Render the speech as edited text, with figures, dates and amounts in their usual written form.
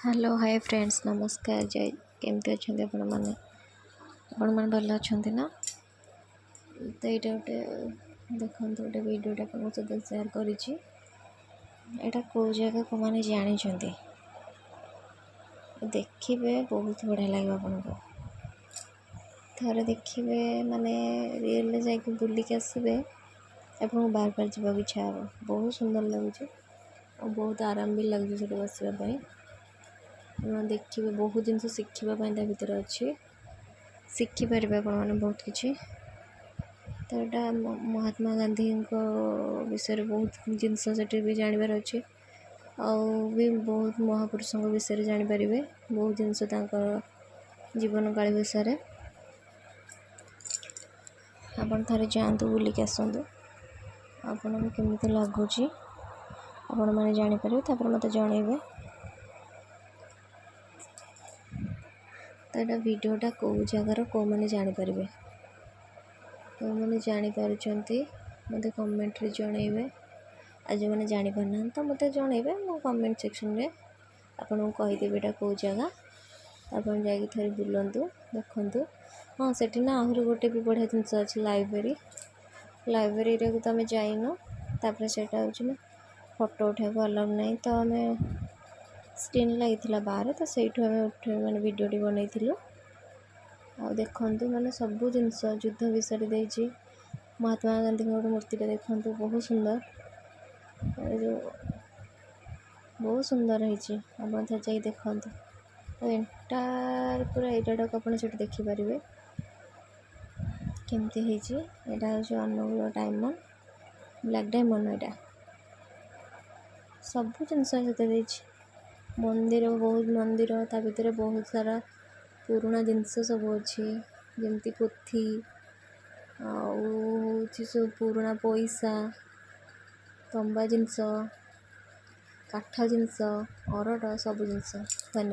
Hello, ହାଏ friends, ନମସ୍କାର, ଜୟ। କେମିତି ଅଛନ୍ତି ଆପଣମାନେ? ଆପଣମାନେ ଭଲ ଅଛନ୍ତି ନା? ତ ଏଇଟା ଗୋଟେ ଦେଖନ୍ତୁ, ଗୋଟେ ଭିଡ଼ିଓଟା ଆପଣଙ୍କ ସହିତ ସେୟାର କରିଛି। ଏଇଟା କେଉଁ ଜାଗା, କେଉଁମାନେ ଜାଣିଛନ୍ତି? ଦେଖିବେ, ବହୁତ ବଢ଼ିଆ ଲାଗିବ ଆପଣଙ୍କୁ। ଥରେ ଦେଖିବେ, ମାନେ ରିଏଲ୍ରେ ଯାଇକି ବୁଲିକି ଆସିବେ, ଆପଣଙ୍କୁ ବାର ବାର ଯିବାକୁ ଇଚ୍ଛା ହେବ। ବହୁତ ସୁନ୍ଦର ଲାଗୁଛି ଆଉ ବହୁତ ଆରାମ ବି ଲାଗୁଛି ସେଠି ବସିବା ପାଇଁ। ଆପଣ ଦେଖିବେ, ବହୁତ ଜିନିଷ ଶିଖିବା ପାଇଁ ତା ଭିତରେ ଅଛି, ଶିଖିପାରିବେ ଆପଣମାନେ ବହୁତ କିଛି। ତ ଏଇଟା ମହାତ୍ମା ଗାନ୍ଧୀଙ୍କ ବିଷୟରେ ବହୁତ ଜିନିଷ ସେଠି ବି ଜାଣିବାର ଅଛି, ଆଉ ବି ବହୁତ ମହାପୁରୁଷଙ୍କ ବିଷୟରେ ଜାଣିପାରିବେ ବହୁତ ଜିନିଷ ତାଙ୍କ ଜୀବନ କାଳ ବିଷୟରେ। ଆପଣ ଥରେ ଯାଆନ୍ତୁ, ବୁଲିକି ଆସନ୍ତୁ, ଆପଣଙ୍କୁ କେମିତି ଲାଗୁଛି ଆପଣମାନେ ଜାଣିପାରିବେ, ତାପରେ ମୋତେ ଜଣେଇବେ। ତ ଏଇଟା ଭିଡ଼ିଓଟା କେଉଁ ଜାଗାର, କେଉଁମାନେ ଜାଣିପାରିବେ, କେଉଁମାନେ ଜାଣିପାରୁଛନ୍ତି ମୋତେ କମେଣ୍ଟରେ ଜଣେଇବେ। ଆଉ ଯେଉଁମାନେ ଜାଣିପାରୁନାହାନ୍ତି ତ ମୋତେ ଜଣେଇବେ, ମୁଁ କମେଣ୍ଟ ସେକ୍ସନରେ ଆପଣଙ୍କୁ କହିଦେବି ଏଇଟା କେଉଁ ଜାଗା। ଆପଣ ଯାଇକି ଥରେ ବୁଲନ୍ତୁ, ଦେଖନ୍ତୁ। ହଁ, ସେଠି ନା ଆହୁରି ଗୋଟେ ବି ବଢ଼ିଆ ଜିନିଷ ଅଛି, ଲାଇବ୍ରେରୀ। ଲାଇବ୍ରେରୀକୁ ତ ଆମେ ଯାଇନୁ। ତାପରେ ସେଇଟା ହେଉଛି ନା ଫଟୋ ଉଠାଇବାକୁ ଆଲାଉ ନାହିଁ, ତ ଆମେ ସ୍କ୍ରିନ୍ ଲାଗିଥିଲା ବାହାରେ, ତ ସେଇଠୁ ଆମେ ଉଠେଇ ମାନେ ଭିଡ଼ିଓଟି ବନେଇଥିଲୁ। ଆଉ ଦେଖନ୍ତୁ, ମାନେ ସବୁ ଜିନିଷ ଯୁଦ୍ଧ ବିଷୟରେ ଦେଇଛି। ମହାତ୍ମା ଗାନ୍ଧୀଙ୍କ ଗୋଟେ ମୂର୍ତ୍ତିଟା ଦେଖନ୍ତୁ, ବହୁତ ସୁନ୍ଦର, ଏ ଯେଉଁ ବହୁତ ସୁନ୍ଦର ହେଇଛି। ଆପଣ ଥରେ ଯାଇକି ଦେଖନ୍ତୁ। ଆଉ ଏଣ୍ଟାୟାର ପୁରା ଏରିଆଟାକୁ ଆପଣ ସେଠି ଦେଖିପାରିବେ କେମିତି ହେଇଛି। ଏଇଟା ହେଉଛି ଅନୁଗୁଳ ଡାଇମଣ୍ଡ, ବ୍ଲାକ୍ ଡାଇମଣ୍ଡ। ଏଇଟା ସବୁ ଜିନିଷ ସେଥିରେ ଦେଇଛି। ମନ୍ଦିର, ବହୁତ ମନ୍ଦିର ତା ଭିତରେ, ବହୁତ ସାରା ପୁରୁଣା ଜିନିଷ ସବୁ ଅଛି, ଯେମିତି ପୋଥି ଆଉ ହେଉଛି ସବୁ ପୁରୁଣା ପଇସା, ତମ୍ବା ଜିନିଷ, କାଠ ଜିନିଷ, ଅରଟ, ସବୁ ଜିନିଷ। ଧନ୍ୟବାଦ।